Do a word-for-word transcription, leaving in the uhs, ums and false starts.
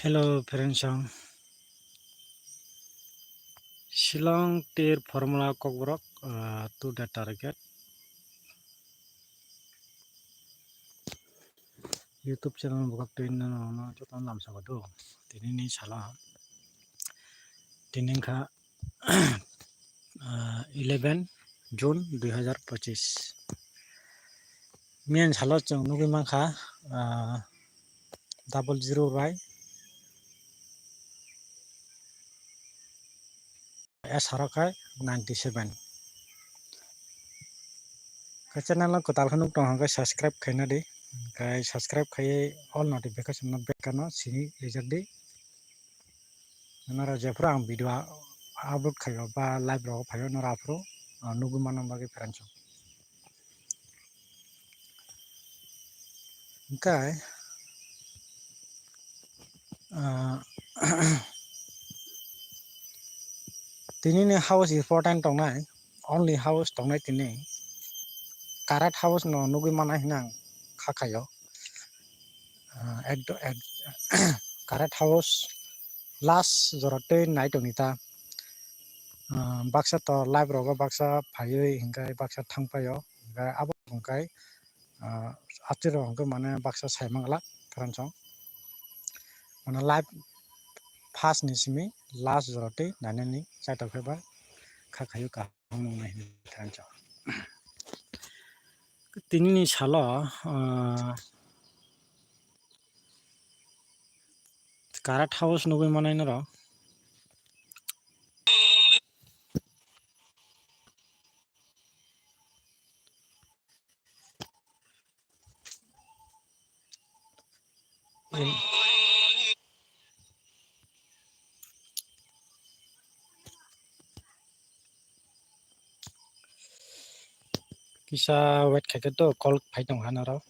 Hello, friends, ang Shillong Tir Formula Kokborok, ah, to the target. YouTube channel bokak twi no, no, joto lamsa kodo. Tini ni sala. Tini kha, ah, eleven June dui hazar pochisni. Miyan salo chwng nugwi mankha, ah, double zero bai S R O khe ninety seven. Khe channel no kwtal khe nuk tong hwnkhe subscribe khaina di. Khe subscribe khaiwi all notification no bell icon no sini rijak di. Noro jephuru ang video upload khaio ba live rogo phaio noro aphuru, ah, nugwi manna bagwi friends. Hwnkhe, ah, tini ni house important tongnai, only house tongnai tini. Karat house no nugwi manai hinang kha khaio. Ah, ekdo-, ek-, karat house last jora tei nai tongni ta. Ah, baksa to live rogo baksa phaiwi hwnkhe baksa thang paio. Hwnkhe abo hwnkhe, ah, achi rok hwnkhe mane baksa sai manglak friends. Mane live first ni simi last jora tei nainani chaithok khe ba kha khaio kaham wngnai hinwi friends. Tini ni salo, ah, Karat house nugwi manai norok. Kisa wait khaikhe to call phai tong ha norok.